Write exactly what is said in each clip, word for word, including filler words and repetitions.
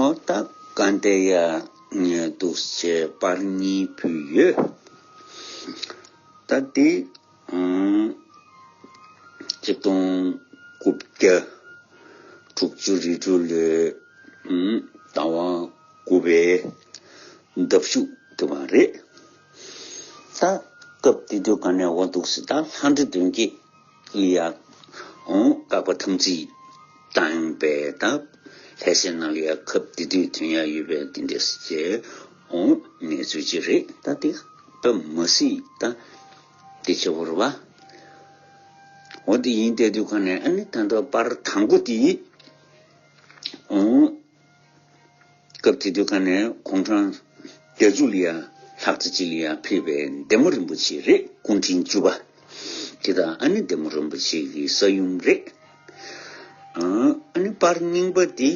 ཨོ་ད་གན་དེ་ཡ་ངས་འདུག་བྱས་པར་གཉིས་ཕུལ་ཡོད། ད་དེ་ཨང་ཆིག་སྟོང་དགུ་བརྒྱ་དྲུག་ཅུ་རེ་དྲུག་ལོའི་ཨང་ཟླ་བ་དགུ་པའི་ཟླ་བཞུགས་དེ་བ་རེད། ད་སྐབས་དེ་དུས་ག་ནས་འོ་འདུག་སེ་ད་ལྷ་འདྲེ་གདོན་བགེགས་ལ་ཡ་ཨང་བཀག་པ་ཐམས་ཅད་བཏང་པའི་ད་ལྷ་སའི་ནང་ལ་ཡ་སྐབས་དེ་དུས་ཐོན་ཡ་ཡོད་པའི་དེ་འདྲས་ཀྱི་ཨང་གནས་ཚུལ་ཅིག་རེད། ད་དེ་ད་མ་སྲིད་ད་དེ་ཆེ་བོ་རེད་བ། འོ་དེ་ཡིན་དེ་དུས་ག་ནས་ཨ་ནི་ད་ལྟ་པར་དང་པོ་དེ་ཨང་སྐབས་དེ་དུས་ག་ནས་གུང་ཁྲང་བརྒྱད་ཅུ་ལ་ཡ་ལྷག་ཙམ་ཅིག་ལ་ཡ་ཕེབས་པའི་བདེ་མོ་རིན་པོ་ཆེ་རེད། སྐུ་ཕྲེང་བཅུ་པ་དེ་དང་ཨ་ནི་བདེ་མོ་རིན་པོ་ཆེ་གི་ས་ཡུམ་རེད། ཨ་ནི་པར་རྙིང་པ་དེ་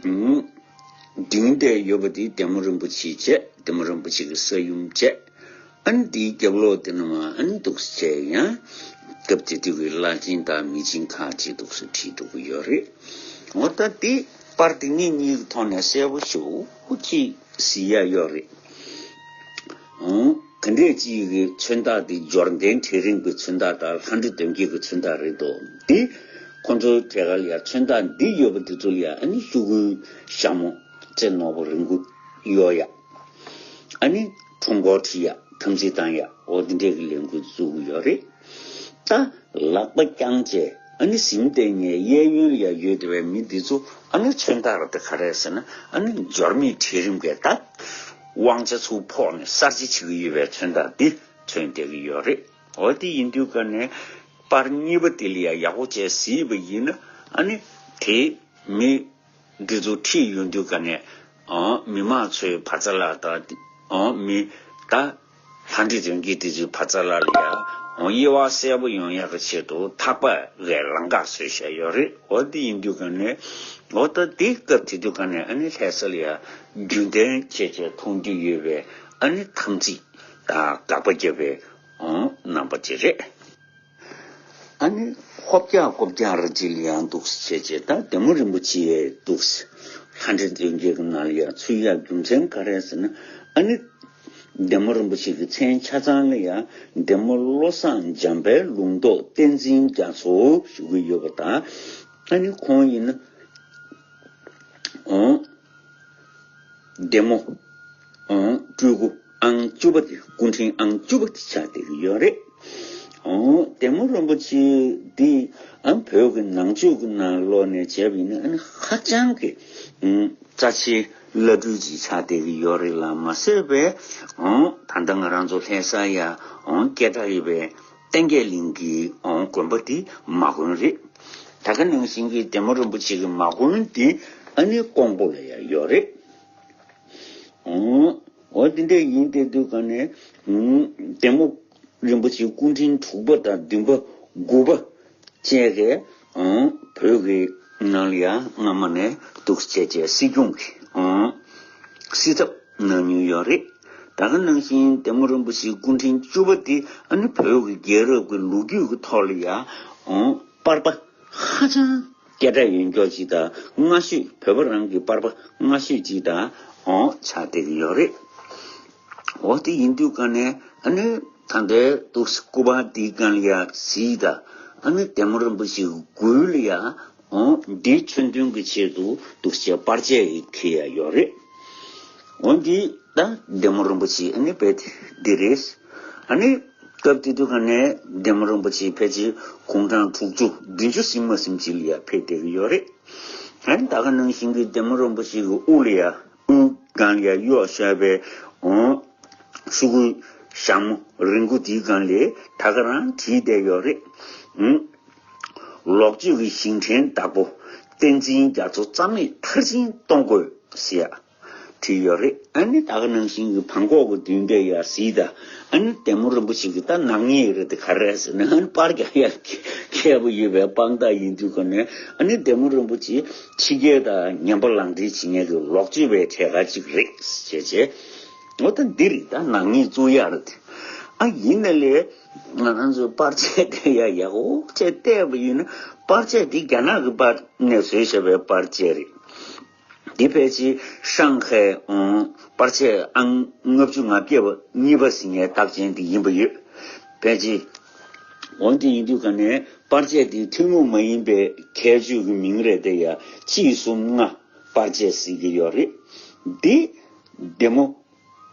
མདུན་དེ་ཡོད་པ་དེ་བདེ་མོ་རིན་པོ་ཆེ་བྱས། བདེ་མོ་རིན་པོ་ཆེ་གི་ས་ཡུམ་བྱས། ཨ་ནི་དེའི་རྒྱབ་ལོགས་དེ་ནས་མར་ཨ་ནི་འདུག་སེ་བྱས་ཡང་སྐབས་དེ་དུས་ཀྱི་བླ་ཆེན་དང་མི་ཆེན་ཁག་ཅིག་འདུག་སེ་བྲིས་འདུག་གི་ཡོད་རེད། འོ་ད་དེ་པར་དེ་གཉིས་གཉིས་ཀྱི་ཐོག་ནས་གསལ་པོ་ཞེ་པོ་ཅིག་གཟིགས་ཡ་ཡོད་རེད། འོ་ག་འདྲས་ཅིག་གི་མཚོན་རྟགས་དེ་འབྱོར་ལྡན་གྲལ་རིམ་གྱི་མཚོན་རྟགས་དང་ལྷ་འདྲེ་གདོན་བགེགས་ཀྱི་མཚོན་རྟགས་རེད་འདུག་དེ་ཁོ་ཚོའི་གྲས་ཀ་ལ་ཡ་མཚོན་རྟགས་འདི་ཡོད་པ་དེ་ཚོ་ལ་ཡ་ཨ་ནི་ཤོག་གུའི་ཞྭ་མོ་རྩེ་ནོར་བུ་རིང་པོ་གཡོག་ཡ། ཨ་ནི་ཁྲོམ་སྐོར་ཁྲིད་ཡ། འཐབ་འཛིང་བཏང་ཡ། འོ་འདི་འདྲས་ཀྱི་ལས་འགུལ་བཙུགས་ཀྱི་ཡོད་རེད། ད་ལག་པ་བརྐྱངས་བྱས་ཨ་ནི་གཟིམ་སྟེང་ནས་གཡས་གཡོན་ལ་ཡ་ཡོད་བསྡད་པའི་མི་འདི་ཚོ་ཨ་ནི་མཚོན་རྟགས་ར་དེ་ག་རེ་ཟེར་ན་ཨ་ནི་འབྱོར་མེད་གྲལ་རིམ་གྱི་ད་དབང་ཆ་ཚུར་ཕོག་ནས་གསར་བརྗེ་བྱེད་ཀྱི་ཡོད་པའི་མཚོན་རྟགས་འདི་མཚོན་བསྡད་ཀྱི་ཡོད་རེད། འོ་དེ་ཡིན་དུས་ཀ་ནས་པར་གཉིས་པ་དེ་ལ་ཡ་ཡག་པོ་བྱས་གཟིགས་པ་ཡིན་ན་ཨ་ནི་དེ་མི་འདི་ཚོ་ཁྲིད་ཡོང་དུས་ག་ནས་ཨང་མི་མང་ཚོའི་བར་ཙ་ལ་དང་ཨང་མི་ད་ལྷ་འདྲེ་གདོན་བགེགས་དེ་ཚོའི་བར་ཙ་ལ་ལ་ཡ་ཨང་དབྱེ་བ་གསལ་པོ་ཡོང་ཡག་གི་ཆེད་དུ་ཐག་པ་གི་ལམ་ཁ་བཟོས་བཞག་ཡོད་རེད། འོ་དེ་ཡིན་དུས་ག་ནས་འོ་ད་དེ་སྐབས་དེ་དུས་ག་ནས་ཨ་ནི་ལྷ་ས་ལ་ཡ་རྒྱུན་ལྡན་བྱས་བྱས་མཐོང་རྒྱུ་ཡོད་པའི་ཨ་ནི་འཐབ་འཛིང་དང་དགག་པ་བརྒྱབ་པའི་ཨང་རྣམ་པ་ཅིག་རེད། ཨ་ནི་ཧོབ་རྒྱག་ཀོབ་རྒྱག་ར་ཅིག་ལ་ཡང་འདུག་སེ་བྱས་བྱས་ད་བདེ་མོ་རིན་པོ་ཆེ་འདུག་སེ་ལྷ་འདྲེ་གདོན་བགེགས་ཀྱི་ནང་ལ་ཡང་ཚུད་ཡག་རྒྱུ་མཚན་ག་རེ་ཟེར་ན། ཨ་ནི་བདེ་མོ་རིན་པོ་ཆེ་གི་མཚན་ཆ་ཚང་ལ་ཡང་བདེ་མོ་བློ་བཟང་འཇམ་དཔལ་ལུང་རྟོགས་བསྟན་འཛིན་རྒྱ་མཚོ་ཞུ་གི་ཡོད་པ་དང་། ཨ་ནི་ཁོང་ཡིན་ན་འོང་བདེ་མོ་ཨང་སྤྲུལ་སྐུ་ཨང་བཅུ་པ་དེ་སྐུ་ཕྲེང་ཨང་བཅུ་པ་དེ་ཆགས་བསྡད་ཀྱི་ཡོད་རེད། ཨང་བདེ་མོ་རིན་པོ་ཆེ་འདི་ཨང་བོད་ཀྱི་ནང་ཆོས་ཀྱི་ནང་ལོགས་ནས་བྱས་པ་ཡིན་ན་ཨ་ནི་ཧ་ཅང་གི་ཨང་རྩ་ཆེའི་བླ་སྤྲུལ་ཅིག་ཆགས་བསྡད་ཀྱི་ཡོད་རེད་ལ་མ་ཟད་པའི་ཨང་ད་ལྟ་ང་རང་ཚོ་ལྷ་ས་ཡ་ཨང་སྐད་གྲགས་ཡོད་པའི་བསྟན་རྒྱས་གླིང་གི་ཨང་དགོན་པ་དེ་མ་དགོན་རེད། ད་ག་ནང་བཞིན་གྱི་བདེ་མོ་རིན་པོ་ཆེ་གི་མ་དགོན་དེ་ཨ་ནི་ཀོང་པོ་ལ་ཡ་ཡོད་རེད། འོ་འོ་དེ་འདྲ་ཡིན་དེ་དུས་ག་ནས་ཨུམ་བདེ་མོ་རིན་པོ་ཆེ་སྐུ་ཕྲེང་དྲུག་པ་དང་བདུན་པ་དགུ་པ་བཅས་ཀྱིས་ཨང་བོད་ཀྱི་ནང་ལ་ཡང་སྔ་མ་ནས་འདུག་སེ་བྱས་བྱས་སྲིད་སྐྱོང་གི་ཨང་སྲིད་ཐབས་གནང་མྱོང་ཡོད་རེད། ད་ག་ནང་བཞིན་བདེ་མོ་རིན་པོ་ཆེ་སྐུ་ཕྲེང་བཅུ་པ་དེ་ཨ་ནི་བོད་ཀྱི་རྒྱལ་རབས་ཀྱི་ལོ་རྒྱུས་ཀྱི་ཐོག་ལ་ཡང་ཨང་པར་པ་ཧ་ཅང་སྐད་གྲགས་ཡོད་མཁན་ཅིག་དང་སྔ་ཤོས་བོད་པ་རང་གི་པར་པ་སྔ་ཤོས་ཅིག་དང་ཨོ་ཆགས་བསྡད་ཀྱི་ཡོད་རེད། འོ་དེ་ཡིན་དུས་ག་ནས་ཨ་ནི་ད་ལྟའི་འདུག་སྐུ་པར་འདིའི་སྒང་ལ་ཡ་གཟིགས་དང་ཨ་ནི་བདེ་མོ་རིན་པོ་ཆེའི་མགུལ་ལ་ཡ་ཨོ་འདིའི་མཚོན་དོན་གྱི་ཆེད་དུ་འདུག་སེ་པར་ཆས་ཡི་འཁྱེར་ཡ་ཡོད་རེད། འོ་འདི་ད་བདེ་མོ་རིན་པོ་ཆེ་ཨ་ནི་རྦད་དེ་འདི་རེད། ཨ་ནི་སྐབས་དེ་དུས་ག་ནས་བདེ་མོ་རིན་པོ་ཆེ་ཕལ་ཆེར་གུང་ཁྲང་དྲུག་ཅུ་བདུན་ཅུ་ཟིན་མ་ཟིན་ཅིག་ལ་ཡ་ཕེབས་བསྡད་ཀྱི་ཡོད་རེད། ཨ་ནི་ད་ག་ནང་བཞིན་གྱི་བདེ་མོ་རིན་པོ་ཆེ་གི་དབུ་ལ་ཡ་དབུའི་སྒང་ལ་ཡ་གཡོགས་བཞག་པའི་འོང་ཤོག་གུའི་ཞྭ་མོ་རིང་པོ་དེའི་སྒང་ལ་ད་ག་རང་བྲིས་བསྡད་ཡོད་རེད། ཨུང་། ལོག་སྤྱོད་ཀྱི་ཞིང་བྲན་བདག་པོ་བསྟན་འཛིན་རྒྱ་མཚོ་རྩ་མེད་མཐར་ཕྱིན་གཏོང་དགོས་ཟེར་ཡ། བྲིས་ཡོད་རེད། ཨ་ནི་ད་ག་ནང་བཞིན་གྱི་བྲང་ཁོག་གི་མདུན་དེ་ཡར་གཟིགས་དང་ཨ་ནི་བདེ་མོ་རིན་པོ་ཆེ་གི་ད་ནག་ཉེས་རེད་དེ་ག་རེ་ཟེར་ན་ཨ་ནི་པར་རྒྱག་ཡ་མཁས་པོ་ཡོད་པའི་དཔང་རྟགས་ཡིན་དུས་ག་ནས་ཨ་ནི་བདེ་མོ་རིན་པོ་ཆེ་ཕྱི་རྒྱལ་དང་ངན་པ་ལག་འབྲེལ་བྱེད་མཁན་གྱི་ལོག་སྤྱོད་པའི་གྲས་ཁ་ཅིག་རེད་ཟེར་བྱས། འོ་ད་འདི་རེད་ད་ནག་ཉེས་བཙུགས་ཡ་རེད་དེ། ཨ་ཡིན་ན་ལས་ང་རང་ཚོའི་པར་ཆས་དེ་ཡ་ཡག་པོ་བྱས་བལྟས་པ་ཡིན་ན་པར་ཆས་འདི་རྒྱ་ནག་གི་པར་ནས་བཟོས་བཞག་པའི་པར་ཆས་རེད། འདི་ཕལ་ཆེར་ཧྲང་ཧའེ་ཨོང་པར་ཆས་ཨང་ལྔ་བཅུ་ང་བརྒྱད་པ་གཉིས་པ་ཟེར་མཁན་རྟགས་ཅན་འདི་ཡིན་པ་ཡོད། ཕལ་ཆེར་འོང་འདི་ཡིན་དུས་ག་ནས་པར་ཆས་འདི་ཐུན་མོང་མ་ཡིན་པའི་ཁྱད་ཆོས་ཀྱི་མིང་རེད་དེ་ཡ་གཅིག་གསུམ་ལྔ་པར་ཆས་ཟེར་གྱི་ཡོད་རེད། འདི་བདེ་མོ།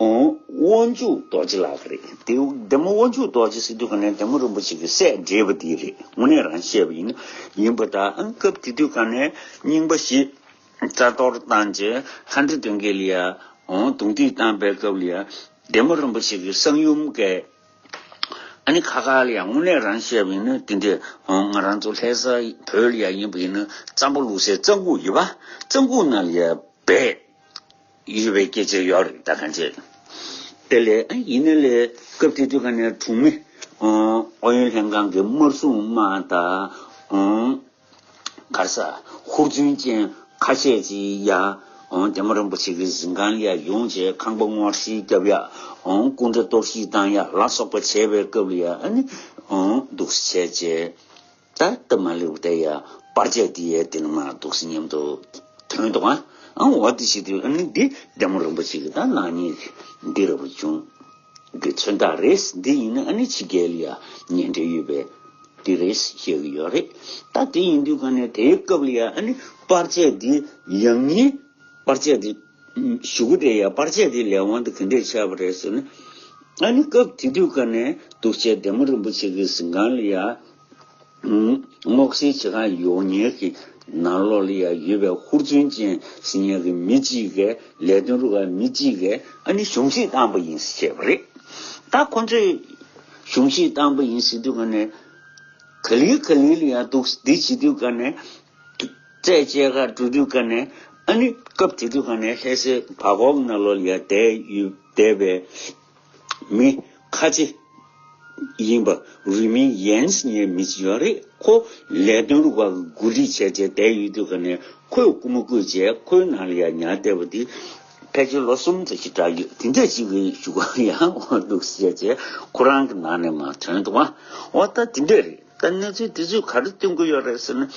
ཨོང་། དབང་ཕྱུག་རྡོ་རྗེ་ལགས་རེད། དེ་བདེ་མོ་དབང་ཕྱུག་རྡོ་རྗེ་ཟེར་དུས་ག་ནས་བདེ་མོ་རིན་པོ་ཆེ་གི་སྲས་འདྲེས་པ་དེ་རེད། དངོས་གནས་རང་བཤད་པ་ཡིན་ན་ཡིན་པ་དང་སྐབས་དེ་དུས་ག་ནས་རྙིང་པ་བཞི་རྩ་གཏོར་བཏང་རྗེས་ལྷ་འདྲེ་གདོན་བགེགས་ལ་ཡ་ཨོང་རྡུང་རྡེག་བཏང་པའི་སྐབས་ལ་ཡ་བདེ་མོ་རིན་པོ་ཆེ་གི་གསང་ཡུམ་གས་ཨ་ནི་ཁ་ཁ་ལ་ཡ་དངོས་གནས་རང་བཤད་པ་ཡིན་ན་དེ་འདྲས་ཨོང་ང་རང་ཚོ་ལྷ་ས་བོད་ལ་ཡ་ཡིན་པ་ཡིན་ན་རྩམ་པ་བླུགས་སའི་རྩམ་ཁུག་ཡོད་པ། རྩམ་ཁུག་ནང་ལ་ཡ་སྦས། ཡོད་པའི་སྐད་ཆ་ཡོད་རེད་ད་གང་བྱས། དེ་ལས་ཨ་ཡིན་ནའི་ལས་སྐབས་དེ་དུས་ག་ནས་གྲོང་མི་ཨོ་ཨོ་ཡོན་ལྷན་ཁང་གི་དམར་སྲུང་དམག་དང་ཨོ་ག་རེ་ཟ་ཧུར་བརྩོན་ཅན་ཁ་ཤས་ཅིག་ཡ་ཨོ་བདེ་མོ་རིན་པོ་ཆེ་གི་གཟིམ་ཁང་ལ་ཡ་ཡོང་བྱས་ཁང་པ་སྔོག་བཤེར་རྒྱབ་ཡ་ཨོ་སྐུ་འདྲ་གཏོར་བཤིག་བཏང་ཡ་ལ་སོགས་པ་བྱས་པའི་སྐབས་ལ་ཡ་ཨ་ནི་ཨོ་འདུག་སེ་བྱས་བྱས། ད་སྟབས་མ་ལེགས་པ་དེ་ཡ་པར་ཆས་དེ་ཡས་དེ་ནི་མ་འདུག་སེ་མཉམ་དུ་ཐོན་འདུག་ཨ། ཨང་འོ་དེ་བྱེད་དུས་ཨ་ནི་འདི་བདེ་མོ་རིན་པོ་ཆེ་གི་ད་ནག་ཉེས་འདི་ར་བ་བྱུང་གི་མཚོན་རྟགས་རེད། འདི་ཡིན་ན་ཨ་ནི་ཕྱི་རྒྱལ་ལ་ཡ་ཉེ་འབྲེལ་ཡོད་པའི་འདི་རེད་བཤད་གི་ཡོད་རེད། ད་དེ་ཡིན་དུས་ག་ནས་དེའི་སྐབས་ལ་ཡ་ཨ་ནི་པར་ཆས་འདི་ཡང་སྙིང་པར་ཆས་འདི་ཞུ་གི་དེ་ཡ་པར་ཆས་འདི་ལས་དབང་དུ་ག་འདྲས་ཆགས་པ་རེད་ཟེར་ན། ཨ་ནི་སྐབས་དེ་དུས་ག་ནས་འདུག་སེ་བདེ་མོ་རིན་པོ་ཆེ་གི་གཟིམ་ཁང་ལ་ཡ། སྔོག་བཤེར་བྱེད་གར་ཡོང་མཁན་གྱི་ནང་ལོགས་ལ་ཡང་ཡོད་པའི་ཧུར་བརྩོན་ཅན་ཟེར་མཁན་གྱི་མི་གཅིག་གིས་ལས་དོན་རུ་ཁག་མི་གཅིག་གིས་ཨ་ནི་གཞུང་བཞེས་བཏང་པ་ཡིན་ཟེར་བཤད་པ་རེད། ད་ཁོ་ཚོས་གཞུང་བཞེས་བཏང་པ་ཡིན་ཟེར་དུས་ག་ནས་ག་ལེ་ག་ལེ་ལ་ཡང་འདུག་འདི་བྱེད་དུས་ག་ནས་རྩད་བཅད་གར་འགྲོ་དུས་ག་ནས་ཨ་ནི་སྐབས་དེ་དུས་ག་ནས་ལྷ་སའི་བར་སྐོར་ནང་ལོགས་ལ་ཡང་བསྡད་ཡོད་བསྡད་པའི་མི་ཁ་ཆེ། ཡིན་པ་རུས་མིང་ཡན་ཟེར་མཁན་མི་ཞིག་ཡོད་རེད། ཁོ་ལས་དོན་རུ་ཁག་གི་འགོ་ཁྲིད་བྱས་བྱས་བསྡད་ཡོད་དུས་ག་ནས་ཁོས་སྐུ་མ་བསྐོས་བྱས་ཁོའི་ནང་ལ་ཡང་ཉར་བསྡད་པ་དེ་ཕལ་ཆེར་ལོ་གསུམ་ཙམ་ཞིག་གྲགས་ཡོད། དེ་འདྲ་ཅིག་གི་གཞུག་གུ་ཡང་འོ་འདུག་བྱས་བྱས་ཁོ་རང་གི་ནང་ནས་མར་ཐོན་འདུག་ཨ། འོ་ད་དེ་འདྲ་རེད། ད་གནས་ཚུལ་དེ་ཚོས་ག་རེ་སྟོན་གི་ཡོད་རེད་ཟེར་ན།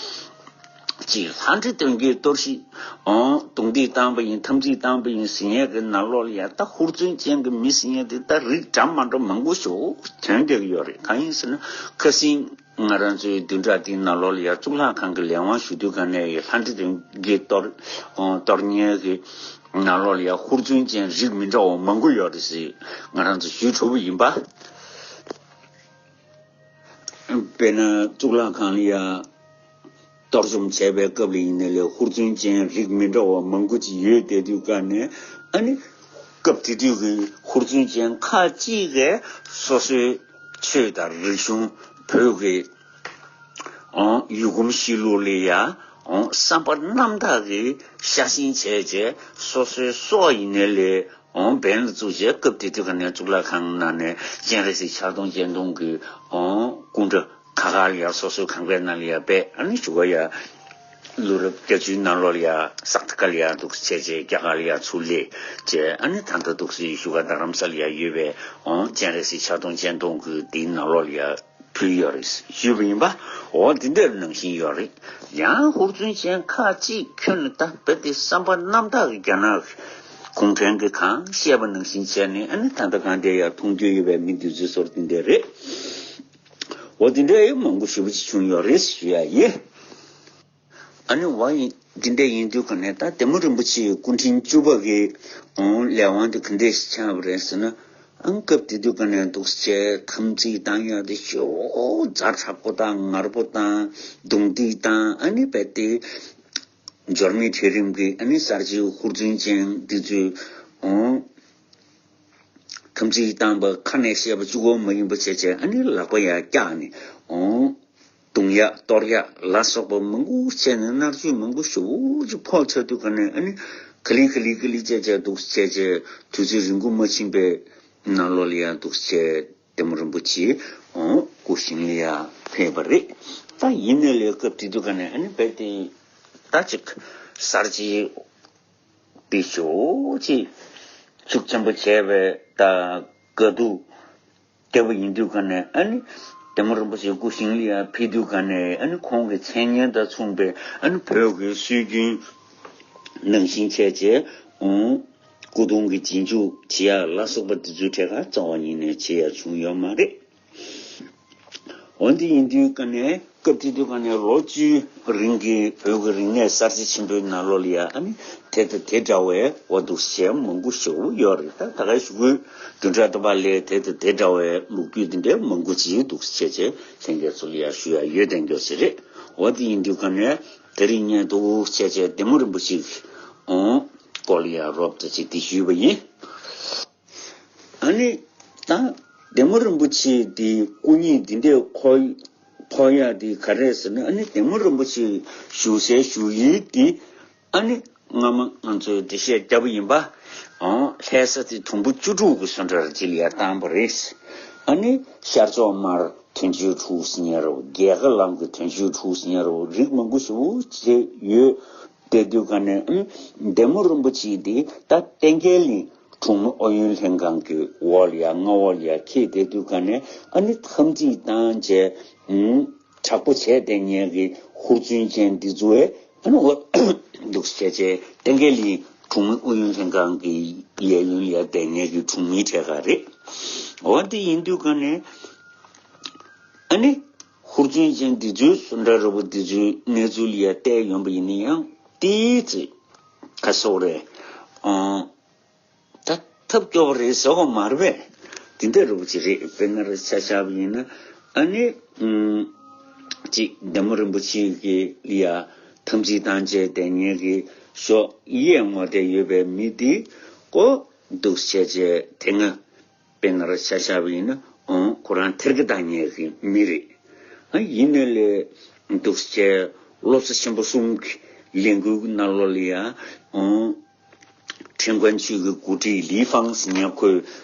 གཅིག་ལྷ་འདྲེ་གདོན་བགེགས་གཏོར་བཤིག་ཨོང་རྡུང་རྡེག་བཏང་པ་ཡིན་འཐབ་འཛིང་བཏང་པ་ཡིན་ཟེར་མཁན་གྱི་ནང་ལོགས་ལ་ཡ་ད་ཧུར་བརྩོན་ཅན་གྱི་མི་ཟེར་མཁན་དེ་ད་རིགས་འདྲ་མ་འདྲ་མང་པོ་ཞིག་ཐོན་བསྡད་ཀྱི་ཡོད་རེད། གང་ཡིན་ཟེར་ན་ཁ་སང་ང་རང་ཚོའི་བདུན་ཕྲག་འདིའི་ནང་ལོགས་ལ་ཡ་གཙུག་ལག་ཁང་གི་ལས་དབང་ཞུ་དུས་ག་ནས་ཡ་ལྷ་འདྲེ་གདོན་བགེགས་གཏོར་ཨོང་གཏོར་མཁན་གྱི་ནང་ལོགས་ལ་ཡ་ཧུར་བརྩོན་ཅན་རིགས་མི་འདྲ་བ་མང་པོ་ཡོད་རེད་ཟེར་ང་རང་ཚོ་ཞུས་གྲུབ་པ་ཡིན་པ། དཔེར་ན་གཙུག་ལག་ཁང་ལ་ཡ། གཏོར་བཅོམ་བྱས་པའི་སྐབས་ལ་ཡིན་ནའི་ལས་ཧུར་བརྩོན་ཅན་རིགས་མི་འདྲ་བ་མང་པོ་ཅིག་ཡོད་བསྡད་དུས་ག་ནས་ཨ་ནི་སྐབས་དེ་དུས་ཀྱི་ཧུར་བརྩོན་ཅན་ཁག་ཅིག་གིས་སོ་སོའི་ཆོས་དང་རིག་གཞུང་བོད་ཀྱི་ཨང་ཡུལ་གོམས་གཤིས་ལུགས་ལ་ཡ་ཨང་བསམ་པ་རྣམ་དག་གིས་ཤ་ཞེན་བྱས་རྗེས་སོ་སོའི་སྲོག་ཡིན་ནའི་ལས་ཨང་འབེན་ལ་བཙུགས་རྗེས་སྐབས་དེ་དུས་ག་ནས་གཙུག་ལག་ཁང་ནང་ནས་སྤྱན་རས་གཟིགས་ཕྱག་སྟོང་སྤྱན་སྟོང་གི་ཨང་སྐུ་འདྲ། ཁ་ཁ་ལ་ཡ་སོ་སོའི་ཁང་པའི་ནང་ལ་ཡ་སྦས། ཨ་ནི་བཞུགས་སྒར་ཡ་ལུ་རབས་བརྒྱད་ཅུའི་ནང་ལོགས་ལ་ཡ་སག་ཐི་ཀ་ལ་ཡ་འདུག་བྱས་རྗེས་རྒྱ་གར་ལ་ཡ་ཚུར་སླེབས་རྗེས་ཨ་ནི་ད་ལྟ་འདུག་སེ་བཞུགས་སྒར་རྡ་རམ་ས་ལ་ཡ་ཡོད་པའི་ཨོ་སྤྱན་རས་གཟིགས་ཕྱག་སྟོང་སྤྱན་སྟོང་གི་དེའི་ནང་ལོགས་ལ་ཡ་ཕུལ་ཡོད་རེད་ཞུས་པ་ཡིན་པ། འོ་འདི་འདྲ་ནང་བཞིན་ཡོད་རེད། ཡང་ཧུར་བརྩོན་ཅན་ཁག་ཅིག་ཁྱོན་ནས་ད་རྦད་དེ་བསམ་པ་རྣམ་དག་གི་རྒྱ་ནག་གི་གུང་ཁྲན་གྱིས་གང་བཤད་པ་ནང་བཞིན་བྱས་ནས་ཨ་ནི་ད་ལྟ་གང་དེ་ཡ་མཐོང་རྒྱུ་ཡོད་པའི་མི་འདི་ཚོའི་ཟུར་འདི་འདྲ་རེད། འོ་འདི་འདྲའི་མང་པོ་ཞེ་པོ་ཅིག་བྱུང་ཡོད་རེད་ཞུ་ཡ་ཡིན། ཨ་ནི་བ་ཡིན་འདི་འདྲ་ཡིན་དུས་ག་ནས་ད་བདེ་མོ་རིན་པོ་ཆེའི་སྐུ་ཕྲེང་བཅུ་པ་གི་ཨོང་ལས་དབང་དེ་ག་འདྲས་ཤིག་ཆགས་པ་རེད་ཟེར་ན། ཨང་སྐབས་དེ་དུས་ག་ནས་འདུག་སེ་འཐབ་འཛིང་བཏང་ཡག་དེ་ཞོ་ཛ་དྲག་པོ་དང་ངར་པོ་དང་རྡུང་རྡེག་དང་ཨ་ནི་རྦད་དེ་འབྱོར་མེད་གྲལ་རིམ་གྱི་ཨ་ནི་གསར་བརྗེའི་ཧུར་བརྩོན་ཅན་འདི་ཚོས་ཨོང་། འཐབ་འཛིང་བཏང་པ་ཁ་ནས་བཤད་པ་གཅིག་པོ་མ་ཡིན་པ་བྱས་བྱས་ཨ་ནི་ལག་པ་ཡར་བཀྱགས་ནས་ཨོང་། རྡུང་ཡག་གཏོར་ཡག་ལ་སོགས་པ་མང་པོ་བྱས་ནས་མནར་གཅོད་མང་པོ་ཞེ་པོ་ཅིག་ཕོག་ཚར་དུས་ག་ནས་ཨ་ནི་ག་ལེ་ག་ལེ་ག་ལེ་བྱས་བྱས་འདུག་བྱས་བྱས་དུས་ཚོད་རིང་པོ་མ་ཕྱིན་པའི་ནང་ལོགས་ལ་ཡང་འདུག་བྱས་བདེ་མོ་རིན་པོ་ཆེ་ཨོང་སྐུ་ཞིང་ལ་ཡང་ཕེབས་པ་རེད། ད་ཡིན་ནའི་ལས་སྐབས་དེ་དུས་ག་ནས་ཨ་ནི་རྦད་དེ་ད་ཅིག་གསར་བརྗེའི་དེ་ཞོ་ཅིག་ཤུགས་ཆེན་པོ་བྱས་པའི་ད་དཀའ་སྡུག་བརྒྱབ་པ་ཡིན་དུས་ག་ནས་ཨ་ནི་བདེ་མོ་རིན་པོ་ཆེ་སྐུ་ཞིང་ལ་ཡང་ཕེབས་དུས་ག་ནས་ཨ་ནི་ཁོང་གི་མཚན་སྙན་དང་མཚུངས་པའི་ཨ་ནི་བོད་ཀྱི་སྲོལ་རྒྱུན་ ནང་བཞིན་བྱས་བྱས་ཨང་སྐུ་གདུང་གི་རྗེས་འཇུག་བྱེད་ཡ་ལ་སོགས་པ་འདི་ཚོའི་གྲས་ཀ་རྩ་བ་ཉིད་ནས་བྱེད་ཡ་བྱུང་ཡོད་མ་རེད། འོན་ཏེ་ཡིན་དུས་ཀ་ནས་སྐབས་དེ་དུས་ཀ་ནས་ལོ་བཅུའི་རིང་གི་བོད་ཀྱི་རིག་གནས་གསར་བརྗེ་ཆེན་པོའི་ནང་ལོགས་ལ་ཡ་ཨ་ནི་དེ་དང་དེ་འདྲ་བའི་འོ་འདུག་བྱས་མང་པོ་ཞེ་པོ་ཡོད་རེད། ད་ད་གའི་ཞུ་སྐུལ་བདུན་ཕྲག་ལྟ་བ་ལས་དེ་དང་དེ་འདྲ་བའི་ལོ་རྒྱུས་འདི་འདྲའི་མང་པོ་ཅིག་འདུག་བྱས་བྱས་ལྷན་རྒྱས་ཚོ་ལ་ཡ་ཞུ་ཡ་ཡོད་དེ་འགྱོ་ཟེར་རེད། འོ་དེ་ཡིན་དུས་ཀ་ནས་དེ་རིང་ཉན་འདུག་བྱས་བྱས་བདེ་མོ་རིན་པོ་ཆེ་གི་ཨང་སྐོར་ལ་ཡ་རོབ་ཙམ་ཅིག་འདི་ཞུས་པ་ཡིན། ཨ་ནི་ད་བདེ་མོ་རིན་པོ་ཆེ་འདི་སྐུ་ཉིད་འདི་འདྲའི་ཁོ་ཕོག་ཡག་འདི་ག་རེ་ཟེར་ན། ཨ་ནི་བདེ་མོ་རིན་པོ་ཆེ་བཞུགས་སའི་བཞུགས་ཡུལ་འདི་ཨ་ནི་སྔ་མ་ང་ཚོས་འགྲེལ་བཤད་བརྒྱབ་པ་ཡིན་པ། ཨོ་ལྷ་ས་དེ་དུམ་བུ་བཅུ་དྲུག་གི་བཟོ་གྲྭར་ཅིག་ལ་ཡར་བཏང་པ་རེད། ཨ་ནི་ཤར་ཕྱོགས་མར་དོན་གཅོད་དྲུག་ཟེར་མཁན་རེད། རྒྱལ་ཁ་ལམ་གྱི་དོན་གཅོད་དྲུག་ཟེར་མཁན་རེད། རིགས་མང་པོ་ཞེ་པོ་ཅིག་ཡོད། དེ་དུས་ཀ་ནས་ཨ་བདེ་མོ་རིན་པོ་ཆེ་འདི་ད་བསྟན་རྒྱས་གླིང་གྲོང་མི་ཨུ་ཡོན་ལྷན་ཁང་གི་འོག་ལ་ཡ་མངའ་འོག་ལ་ཡ་འཁྱེར། དེ་དུས་ཀ་ནས་ཨ་ནི་འཐབ་འཛིང་བཏང་བྱས་ཨུམ་དྲག་པོ་བྱས་བསྡད་མཁན་གྱི་ཧུར་བརྩོན་ཅན་འདི་ཚོ་ཨེ་ཨ་ནི་འོ་འདུག་བྱས་བྱས་བསྟན་རྒྱས་གླིང་གྲོང་མི་ཨུ་ཡོན་ལྷན་ཁང་གི་ལས་ཡུན་ལ་ཡ་བསྡད་མཁན་གྱི་གྲོང་མིའི་གྲས་ཀ་རེད། འོ་དེ་ཡིན་དུས་ཀ་ནས། ཨ་ནི། ཧུར་བརྩོན་ཅན་འདི་ཚོའི་བཟོ་གྲྭ་འདྲ་པོ་འདི་ཚོའི་གནས་ཚུལ་ལ་ཡ་བལྟས་ཡོང་པ་ཡིན་ན་ཡང་ཏོག་ཙམ་ཁ་སོག་རེད། ཨང་། ད་ཐབས་སྐྱོ་པོ་རེད་ཟེར་བ་མ་རེད་པས། དེ་འདྲ་འདྲ་པོ་ཅིག་རེད། དཔེར་ན་རེ་ཆ་བཞག་པ་ཡིན་ན་ཨ་ནི། ཨང་། ཅིག་བདེ་མོ་རིན་པོ་ཆེ་གི་ལ་ཡ་འཐབ་འཛིང་བཏང་བྱས་བསྡད་མཁན་གྱི་ཞོགས་གཡས་ངོ་དེ་ཡོད་པའི་མི་འདི་ཀོ་འདུག་བྱས་བྱས་དེ་སྔ། དཔེར་ན་རེ་ཆ་བཞག་པ་ཡིན་ན་ཨང་ཁོ་རང་ཐེར་གི་བཏང་མཁན་གྱི་མི་རེད། ཨ་ཡིན་ནའི་ལས་འདུག་སེ་བྱས་སློབ་གསོ་ཆེན་པོ་གསུམ་གྱི་ལས་འགུལ་གྱི་ནང་ལོགས་ལ་ཡ་ཨང་ཁྲེང་ཀོན་ཆུས་ཀྱི་འགོ་ཁྲིད་ལི་ཧྥང་ཟེར་མཁན་ཁོས་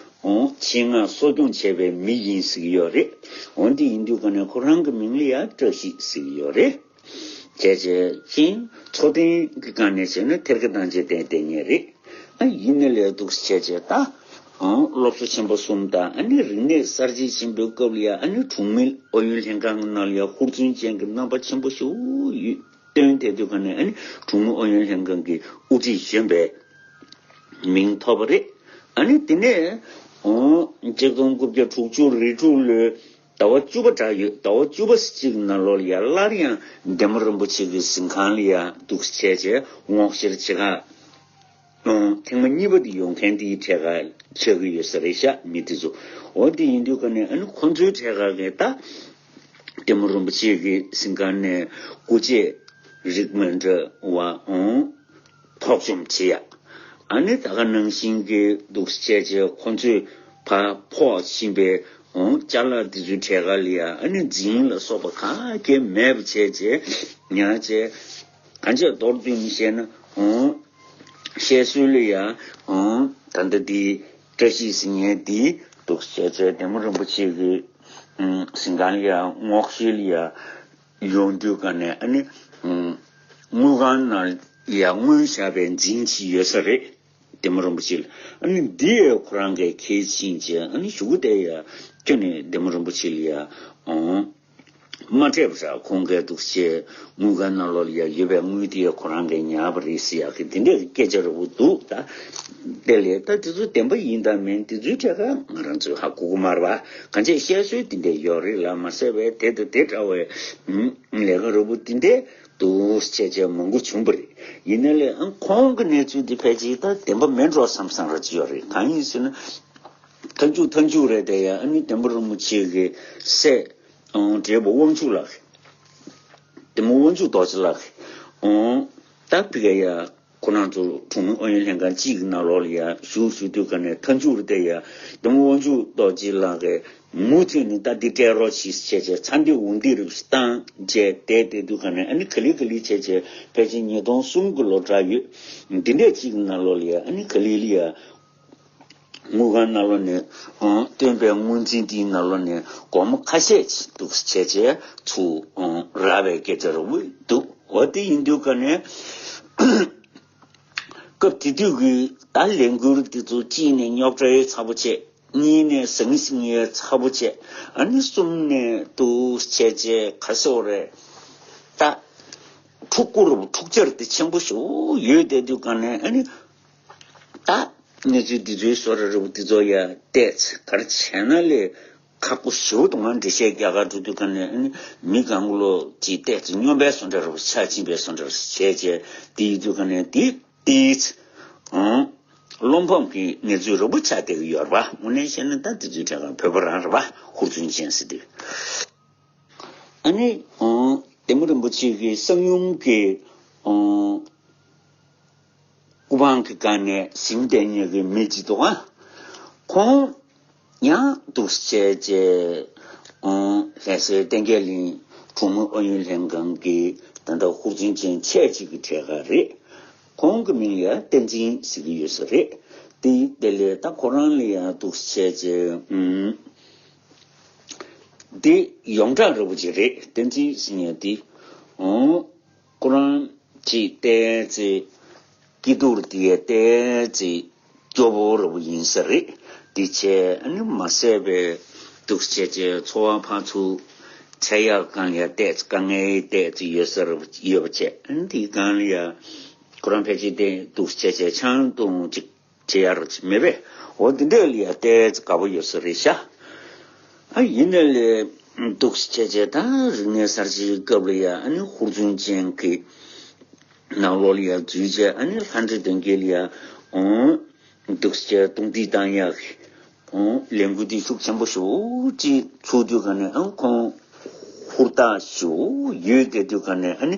ཨང་ཆེད་མངགས་གསོ་སྐྱོང་བྱས་པའི་མི་ཡིན་ཟེར་གྱི་ཡོད་རེད། འོན་ཏེ་ཡིན་དུས་ཀ་ནས་ཁོ་རང་གི་མིང་ལ་ཡ་བཀྲ་ཤིས་ཟེར་གྱི་ཡོད་རེད། བྱས་བྱས་ཅིང་འཚོ་རྟེན་གྱི་སྒང་ནས་བྱས་ན་ཐེར་གི་བཏང་བྱས་བསྡད་བསྡད་མཁན་རེད། ཨ་ཡིན་ནའི་ལས་འདུག་སེ་བྱས་བྱས་ད། ཨང་སློབ་གསོ་ཆེན་པོ་གསུམ་དང་ཨ་ནི་རིག་གནས་གསར་བརྗེ་ཆེན་པོའི་སྐབས་ལ་ཡ་ཨ་ནི་གྲོང་མི་ཨུ་ཡོན་ལྷན་ཁང་གི་ནང་ལ་ཡ་ཧུར་བརྩོན་ཅན་གྱི་རྣམ་པ་ཆེན་པོ་ཞིག་ཡོད་བཏོན་བསྡད་དུས་ཀ་ནས་ཨ་ནི་གྲོང་མི་ཨུ་ཡོན་ལྷན་ཁང་གི་དབུ་ཁྲིད་གཞོན་པའི་མིང་ཐོབ་པ་རེད། ཨ་ནི་དེ་ནས་ཨང་གཅིག་སྟོང་དགུ་བརྒྱ་དྲུག་ཅུ་རེ་དྲུག་ལོའི་ཟླ་བ་བཅུ་པ་དྲག་ཡོད། ཟླ་བ་བཅུ་པ་གཅིག་ནང་ལོགས་ལ་ཡ་སླར་ཡང་བདེ་མོ་རིན་པོ་ཆེ་གི་གཟིམ་ཁང་ལ་ཡ་འདུག་སེ་བྱས་བྱས་སྔོག་བཤེར་བྱེད་ག་ཨང་ཐེངས་མ་གཉིས་པ་དེ་ཡོང་མཁན་དེའི་གྲས་ཀ་ཆགས་ཀྱི་ཡོད་ས་རེད་ཤག་མི་དེ་ཚོ། འོ་དེ་ཡིན་དུས་ཀ་ནས་ཨ་ནི་ཁོང་ཚོའི་གྲས་ཀ་གིས་ད་བདེ་མོ་རིན་པོ་ཆེ་གི་གཟིམ་ཁང་ནས་སྐུ་རྗེས་རིགས་མི་འདྲ་བ་ཨང་འཕྲོག་བཅོམ་བྱེད་ཡ། ཨ་ནི་ད་ག་ནང་བཞིན་གྱི་འདུག་སེ་བྱས་བྱས་ཁོང་ཚོས་ཕར་ཕོག་ཕྱིན་པའི་ཨང་ཅ་ལག་དེ་ཚོའི་གྲས་ཀ་ལ་ཡ་ཨ་ནི་རྫིང་ལ་སོགས་པ་ག་གེ་མེད་པ་བྱས་བྱས་ཉར་བྱས་གང་ཅི་མདོར་བསྡུས་ནས་བཤད་ན་ཨང་བཤད་སྲོལ་ལ་ཡ་ཨང་ད་ལྟ་འདི་བཀྲ་ཤིས་ཟེར་མཁན་འདི་འདུག་སེ་བྱས་བྱས་བདེ་མོ་རིན་པོ་ཆེ་གི་ཨང་གཟིམ་ཁང་ལ་ཡ་སྔོག་བཤེར་ལ་ཡ་ཡོང་དུས་ཀ་ནས་ཨ་ནི་ཨང་དངུལ་ཁང་ནང་ལ་ཡ་དངུལ་བཞག་པའི་རྫིང་ཅིག་ཡོད་ས་རེད། བདེ་མོ་རིན་པོ་ཆེ་ལ། ཨ་ནི་འདི་ཡ་ཁོ་རང་གིས་འཁྱེར་ཕྱིན་བྱས་ཨ་ནི་གཞུག་གུ་དེ་ཡ་ཁྱོན་ནས་བདེ་མོ་རིན་པོ་ཆེ་ལ་ཡ་ཨང་མ་སྤྲད་པ་ར་ཁོང་གིས་འདུག་སེ་དངུལ་ཁང་ནང་ལོགས་ལ་ཡ་ཡོད་པའི་དངུལ་དེ་ཡ་ཁོ་རང་གིས་ཉར་བ་རེད་ཟེར་ཡག་གི་འདི་འདྲའི་སྐད་ཆ་འདྲ་པོ་འདུག་ད་དེ་ལས་ད་དེ་ཚོ་བདེན་པ་ཡིན་དང་མིན་དེ་ཚོའི་གྲས་ཀ་ང་རང་ཚོས་ཧ་གོ་གི་མ་རེད་པ། གང་ཅི་བཤད་སྲོལ་དེ་འདྲ་ཡོད་རེད་ལ་མ་ཟད་པའི་དེ་དང་དེ་འདྲ་བའི་ཨང་ལས་ཀ་འདྲ་པོ་དེ་འདྲ་འདུག་སེ་བྱས་བྱས་མང་པོ་བྱུང་བ་རེད། ཡིན་ནའི་ལས་ཨང་ཁོང་གི་གནས་ཚུལ་འདི་ཕལ་ཆེར་ད་བདེན་པ་མིན་འགྲོ་བསམ་བསམ་ར་ཅིག་ཡོད་རེད། གང་ཡིན་ཟེར་ན། མཐའ་མཇུག་མཐའ་མཇུག་རེད་དེ་ཡ་ཨ་ནི་བདེ་མོ་རིན་པོ་ཆེ་གི་སྲས་ཨང་བགྲེས་པོ་དབང་ཕྱུག་ལགས། བདེ་མོ་དབང་ཕྱུག་རྡོ་རྗེ་ལགས། ཨང་ད་ཕི་ག་ཡ་ཁོ་རང་ཚོ་གྲོང་མི་ཨུ་ཡོན་ལྷན་ཁང་གཅིག་གི་ནང་ལོགས་ལ་ཡ་བཞུགས་བཞུགས་དུས་ཀ་ནས་མཐའ་མཇུག་རེད་དེ་ཡ་བདེ་མོ་དབང་ཕྱུག་རྡོ་རྗེ་ལགས་གི་མུ་མཐུད་ནས་ད་འདི་སྤྲད་རོགས་གྱིས་བྱས་བྱས་ཚ་འདི་འུ་འདི་རུ་བཏང་བྱས་བསྡད་བསྡད་དུས་ག་ནས་ཨ་ནི་ག་ལེ་ག་ལེ་བྱས་བྱས་ཕལ་ཆེར་ཉིས་སྟོང་གསུམ་གྱི་ལོ་གྲགས་ཡོད། འདི་འདྲས་ཅིག་ནང་ལོགས་ལ་ཡ་ཨ་ནི་ག་ལེ་ལ་ཡ་དངུལ་ཁང་ནང་ལོགས་ནས་ཨང་བཏོན་པའི་དངུལ་འཛིན་དེའི་ནང་ལོགས་ནས་སྒོར་མོ་ཁ་ཤས་ཅིག་འདུག་བྱས་བྱས་ཚུར་ཨང་རག་པའི་སྐད་ཆ་ར་འུ་འདུག་འོ་དེ་ཡིན་དུས་ག་ནས། སྐབས་དེ་དུས་ཀྱི་ད་ལས་འགུལ་འདི་ཚོ་གཅིག་ནས་རྙོག་དྲའི་ཚ་པོ་བྱས། གཉིས་ནས་ཟང་ཟིང་ཡའི་ཚ་པོ་བྱས། ཨ་ནི་གསུམ་ནས་འདུག་བྱས་བྱས་ག་ཟེར་བ་རེད། ད་ འཁྲུག་པོ་རུ་འཁྲུག་ཆ་དེ་ཆེན་པོ་ཞིག་ཡོད་བསྡད་དུས་ག་ནས་ཨ་ནི། ད་གནས་ཚུལ་འདི་ཚོའི་བཟོ་འདྲ་རུ་འདི་ཚོ་ཡ་བལྟས་ཚེ་ག་རེ་བྱས་ན་ལས་ཁག་པོ་ཞིག་འདུག་ང་འགྲེལ་བཤད་རྒྱག་ག་འགྲོ་དུས་ག་ནས་ཨ་ནི་མི་གང་ག་ལོ་ཅིག་བལྟས་ཚེ་སྨྱོན་པའི་བཟོ་འདྲ་རུ་ཆ་ཕྱིན་པའི་བཟོ་འདྲ་རུ་བྱས་བྱས་དེ་ཡིན་དུས་ག་ནས་དེ་བལྟས་ཚེ་ཨང་། བློ་ཕམ་གྱི་གནས་ཚུལ་རུ་ཆགས་བསྡད་ཀྱི་ཡོད་རེད་པ། དངོས་གནས་བཤད་ན་ད་དེ་ཚོའི་གྲས་ཀ་བོད་པ་རང་རེད་པ། ཧུར་བརྩོན་ཅན་ཟེར་དུས། ཨ་ནི་ཨང་། བདེ་མོ་རིན་པོ་ཆེ་གི་གསང་ཡུམ་གྱི་ཨང་། སྐུ་པང་གི་སྒང་ནས་གཟིམ་བསྡད་མཁན་གྱི་མི་གཅིག་འདུག་ཨ། ཁོང་ཡང་འདུག་སེ་བྱས་བྱས་ཨང་། ལྷ་སའི་བསྟན་རྒྱས་གླིང་གྲོང་མི་ཨུ་ཡོན་ལྷན་ཁང་གི་ད་ལྟ་ཧུར་བརྩོན་ཅན་ཆེ་གཅིག་གི་གྲས་ཀ་རེད། ཁོང་གི་མིང་ལ་ཡང་བསྟན་འཛིན་ཟེར་གྱི་ཡོད་ས་རེད། དེ་དེ་ལས་ད་ཁོ་རང་ལ་ཡང་འདུག་སེ་བྱས་བྱས་ཨང་། འདི་ཡོངས་གྲགས་འདྲ་པོ་ཅིག་རེད། བསྟན་འཛིན་ཟེར་མཁན་འདི། ཨོ། ཁོ་རང་ཅིག་བལྟས་ཚེ་སྐྱིད་སྡུག་འདི་ཡ་བལྟས་ཚེ་སྐྱོ་པོ་འདྲ་པོ་ཡིན་ས་རེད། འདི་བྱས་ཨ་ནི་མ་ཟད་པའི་འདུག་སེ་བྱས་བྱས་འཚོ་བ་ཕར་ཚུར་བྱེད་ཡག་སྒང་ལ་ཡ་བལྟས་ཚེ་དཀའ་ངལ་བལྟས་ཚེ་ཡོད་ས་རེད་པ། ཡོད་པ་བྱས་ཨ་ནི་འདིའི་སྒང་ལ་ཡ་ཁོ་རང་ཕལ་ཆེར་བལྟས་འདུག་སེ་བྱས་བྱས་ཆང་འཐུང་ཅིག་བྱེད་ཡ་རོ་ཅིག་མེད་པས། འོ་འདི་འདྲ་ལ་ཡ་བལྟས་ཚེ་དགའ་པོ་ཡོད་ས་རེད་ཤག་ཨ་ཡིན་ན་ལས་འདུག་སེ་བྱས་བྱས་ད་རིག་གནས་གསར་བརྗེའི་སྐབས་ལ་ཡ་ཨ་ནི་ཧུར་བརྩོན་ཅན་གྱི་ནང་ལོགས་ལ་ཡ་འཛུལ་བྱས་ཨ་ནི་ལྷ་འདྲེ་གདོན་བགེགས་ལ་ཡ་ཨོ་འདུག་སེ་བྱས་རྡུང་རྡེག་བཏང་ཡག་གི་ཨོ་ལས་འགུལ་འདི་ཤུགས་ཆེན་པོ་ཞེ་པོ་ཅིག་ཚུགས་དུས་ག་ནས་ཨ་ཁོང་ཧུར་ཐག་ཞེ་པོ་ཡོད་བསྡད་དུས་ག་ནས་ཨ་ནི་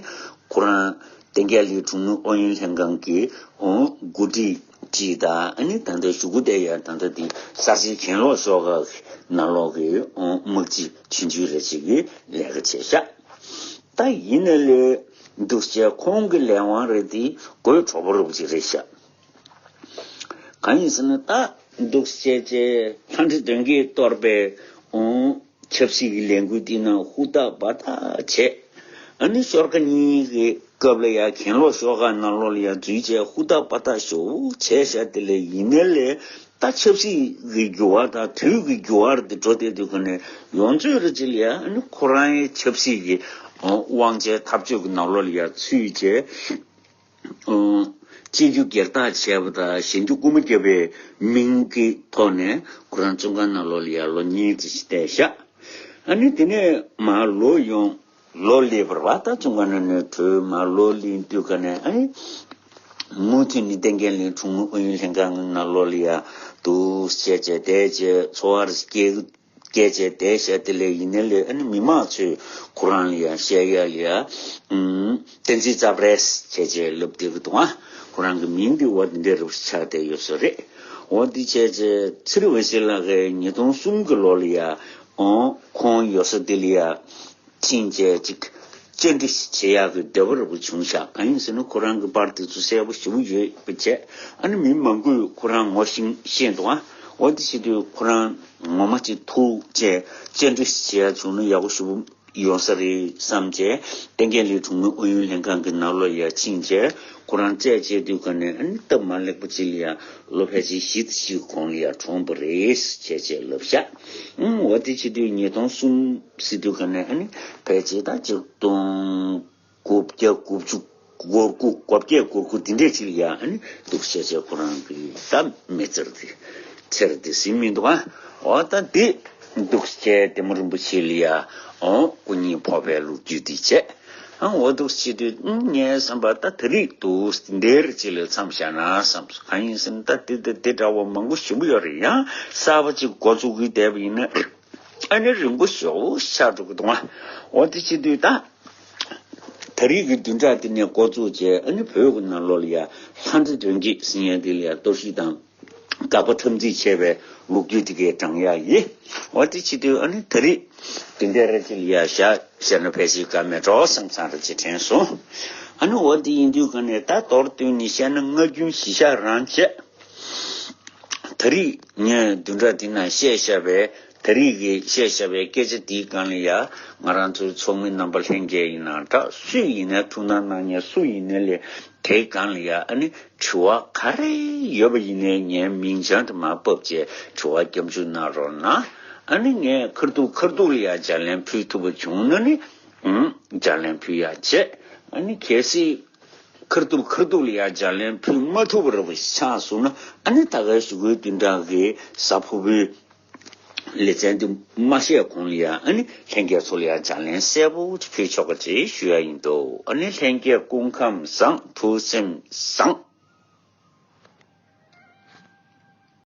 ཁོ་རང་བསྟན་རྒྱས་གླིང་གྲོང་མི་ཨུ་ཡོན་ལྷན་ཁང་གི་ཨོ་འགོ་ཁྲིད་ཅིག་དང་ཨ་ནི་ད་ལྟ་བཞུགས་སྒར་དེ་ཡ་ད་ལྟ་འདི་གསར་བརྗེ་གྱེན་ལོག་ཤོག་ཁག་གི་ནང་ལོགས་ཀྱི་ཨོ་དམག་སྤྱི་ཆུང་ཆུང་རེ་ཅིག་གི་ལས་ཀ་བྱས་ཤག་ད་ཡིན་ན་ལས་འདུག་སེ་ཁོང་གི་ལས་དབང་རེད་དེ་དགོད་བྲོ་པོ་རུ་ཅིག་རེད་ཤག་གང་ཡིན་ཟེར་ན་ད་འདུག་སེ་བྱས་བྱས་ལྷ་འདྲེ་གདོན་བགེགས་གཏོར་པའི་ཨོང་ཆབ་སྲིད་ཀྱི་ལས་འགུལ་འདི་ནང་ཧུར་ཐག་འབད་ཐག་བྱས། ཨ་ནི་ཤོག་ཁག་གཉིས་ཀྱི་སྐབས་ལ་ཡ་གྱེན་ལོག་ཤོག་ཁག་ནང་ལོགས་ལ་ཡ་འཛུལ་བྱས་ཧུར་ཐག་འབད་ཐག་ཞེ་པོ་བྱས་ཤག་དེ་ལས་ཡིན་ནའི་ལས་ད་ཆབ་སྲིད་ཀྱི་འགྱུར་བ་དང་དུས་ཀྱི་འགྱུར་བ་དེ་འགྲོ་བསྡད་དུས་ག་ནས་ཡོངས་རྫོགས་རེ་ཅིག་ལ་ཡ་ཨ་ནི་ཁོ་རང་ཡི་ཆབ་སྲིད་ཀྱི་དབང་ཆའི་འཐབ་རྩོད་ཀྱི་ནང་ལོགས་ལ་ཡ་ཚུད་བྱས། ཨོ། གཅིག་གྱུར་སྒེར་བདག་བྱས་པ་དང་གཞན་གྱི་རྐུ་མ་བརྒྱབ་པའི་མིང་གི་ཐོག་ནས་ཁོ་རང་བཙོན་ཁང་ནང་ལོགས་ལ་ཡ་ལོ་གཉིས་ཙམ་ཞིག་བསྡད་ཤག་ཨ་ནི་དེ་ནས་མར་ལོག་ཡོང་། ལོ་སླེབས་པ་རེད་པ། ད་བཙོན་ཁང་ནང་ནས་གྲོལ་མར་ལོག་སླེབས་དུས་ག་ནས་ཨ་ནི་མུ་མཐུད་ནས་བསྟན་རྒྱས་གླིང་གྲོང་མི་ཨུ་ཡོན་ལྷན་ཁང་གི་ནང་ལོགས་ལ་ཡ་འདུག་སེ་བྱས་བྱས་བསྡད་བྱས་འཚོ་བ་རེ་སྐྱེལ། སྐད་ཆ་བསྡད་བཞག་དེ་ལས་ཡིན་ནའི་ལས་ཨ་ནི་མི་མང་ཚོས་ཁོ་རང་ལ་ཡང་བཤད་ཡ་ལ་ཡ། ཨུམ། བསྟན་འཛིན་རྩ་བྲལ་བྱས་བྱས་ལབ་བསྡད་ཀྱི་འདུག་ཨ། ཁོ་རང་གི་མིང་འདི་འོ་འདི་འདྲ་རུ་ཆགས་བསྡད་ཡོད་ས་རེད། འོ་འདི་བྱས་བྱས་ཚེ་རིང་འོད་ཟེར་ལགས་ཀྱིས་ཉིས་སྟོང་གསུམ་གྱི་ལོ་ལ་ཡ། ཨོ། ཁོང་ཡོད་ས་འདི་ལ་ཡ། ཕྱིན་བྱས་ཅིག་བཅར་འདྲི་བྱེད་ཡག་གི་འདོད་པ་རེ་པོ་བྱུང་ཤག་གང་ཡིན་ཟེར་ན་ཁོ་རང་གི་པར་དེ་ཚོ་གསལ་པོ་ཞེ་པོ་ཡོད་པ་བྱས། ཨ་ནི་མི་མང་པོས་ཁོ་རང་ངོ་ཤེས་ཤེས་འདུག་ཨ། འོ་དེ་བྱེད་དུས་ཁོ་རང་ངོ་མ་ཅིག་ཐུག་བྱས་བཅར་འདྲི་བྱེད་ཡག་བྱུང་ན་ཡག་པོ་ཞེ་པོ་ཡོང་ས་རེད་བསམ་བྱས། བསྟན་རྒྱས་གླིང་གྲོང་མི་ཨུ་ཡོན་ལྷན་ཁང་གི་ནང་ལོགས་ཡར་ཕྱིན་བྱས་ཁོ་རང་རྩད་བཅད་དུས་ག་ནས་ཨ་ནི་སྟབས་མ་ལེགས་པ་ཅིག་ལ་ཡ་ལོ་ཕལ་ཆེར་བཞི་ཙམ་ཞིག་གོང་ལ་ཡ་གྲོངས་པ་རེད་བྱས་བྱས་ལབ་ཤག་ཨང་། འོ་དེ་བྱེད་དུས་ཉིས་སྟོང་གསུམ་ཟེར་དུས་ག་ནས་ཨ་ནི་ཕལ་ཆེར་ད་ཆིག་སྟོང་དགུ་བརྒྱ་དགུ་བཅུ་གོ་དགུ་གོ་བརྒྱད་གོ་དགུ་དེ་འདྲས་ཅིག་ལ་ཡ་ཨ་ནི་འདུག་བྱས་བྱས་ཁོ་རང་གི་ད་མི་ཚེ་དེ་ཚེ་རིང་དེ་ཟིན་མི་འདུག་ཨ། འོ་ད་དེ་འདུག་བྱས་བདེ་མོ་རིན་པོ་ཆེ་ལ་ཡ་ཨོ་སྐུ་ཉིད་འཕོ་བའི་ལོ་རྒྱུས་དེ་བྱས། ཨང་། འོ་འདུག་བྱེད་དུས་ཨང་ངའི་བསམ་པ་ད་ད་རེས་འདུག་འདིར་ཅིག་ལ་མཚམས་བཞག་ན་བསམ་སོང་། གང་ཡིན་ཟེར་ན་ད་དེ་དེ་དེ་འདྲ་བ་མང་པོ་ཞེ་པོ་ཡོད་རེད། ཡང་གསར་པ་ཅིག་འགོ་བཙུགས་ཀྱི་བསྡད་པ་ཡིན་ན། ཨ་ནི་རིང་པོ་ཞེ་པོ་ཆགས་འགྲོ་གི་འདུག་ཨ། འོ་དེ་བྱེད་དུས་ད། ད་རེས་ཀྱི་བདུན་ཕྲག་འདི་ནས་འགོ་བཙུགས་བྱས་ཨ་ནི་བོད་ཀྱི་ནང་ལོགས་ལ་ཡ་ལྷ་འདྲེ་གདོན་བགེགས་ཟེར་ཡ་འདི་ལ་ཡ་གཏོར་བཤིག་དང་དགག་པ་འཐབ་འཛིང་བྱས་པའི་ལོ་རྒྱུས་དེ་གའི་བགྲང་ཡ་ཡིན། འོ་དེ་བྱེད་དུས་ཨ་ནི་ད་རེས་འདི་འདྲ་རེ་ཅིག་ལ་ཡ་བཞག་བཞག་ན་ཕལ་ཆེར་དཀའ་མེད་འགྲོ་བསམ་བསམ་རེ་ཅིག་དྲན་སོང་། ཨ་ནི་འོ་དེ་ཡིན་དུས་ག་ནས་ད་མདོར་བསྡུས་ནས་བཤད་ན་སྔ་རྒྱུན་གཞི་བཞག་རང་བྱས། ད་རེས་ངས་བདུན་ཕྲག་འདི་ནང་བཤད་བཞག་པའི་ད་རེས་ཀྱི་བཤད་བཞག་པའི་སྐད་ཆ་འདིའི་སྒང་ལ་ཡ་ང་རང་ཚོའི་ཚོགས་མི་རྣམ་པ་ལྷན་རྒྱས་ཡིན་ན་འདྲ་སུ་ཡིན་ནའི་ཐུགས་སྣང་གནང་མཁན་སུ་ཡིན་ནའི་ལས་དེའི་སྒང་ལ་ཡ་ཨ་ནི་དྲི་བ་ག་རེ་ཡོད་པ་ཡིན་ནའི་ངའི་མིང་བྱང་དུ་མར་ཕབ་བྱས་དྲི་བ་རྒྱབ་འཇུག་གནང་རོགས་གནང་། ཨ་ནི་ངས་ཁ་ཐུག་ཁ་ཐུག་ལ་ཡ་ལྗགས་ལན་ཕུལ་ཐུབ་པ་བྱུང་ན་ནི། ཨུམ། ལྗགས་ལན་ཕུལ་ཡ་བྱས། ཨ་ནི་གལ་སྲིད་ཁ་ཐུག་ཁ་ཐུག་ལ་ཡང་ལྗགས་ལན་ཕུལ་མ་ཐུབ་པ་རེད་པ་ཆགས་སོང་ན། ཨ་ནི་ད་གའི་གཞུག་གུའི་བདུན་ཕྲག་གི་གཟའ་ཕུར་བུའི་ལེ་ཚན་དེ་མ་བཤད་གོང་ལ་ཡང་ཨ་ནི་ལྷན་རྒྱས་ཚོ་ལ་ཡང་ལྗགས་ལན་གསལ་པོ་ཅིག་ཕུལ་ཆོག་ག་ཅེས་ཞུ་ཡ་ཡིན་འདུག་ཨ་ནི་ལྷན་རྒྱས་སྐུ་ཁམས་བཟང་། ཐུགས་སེམས་བཟང་།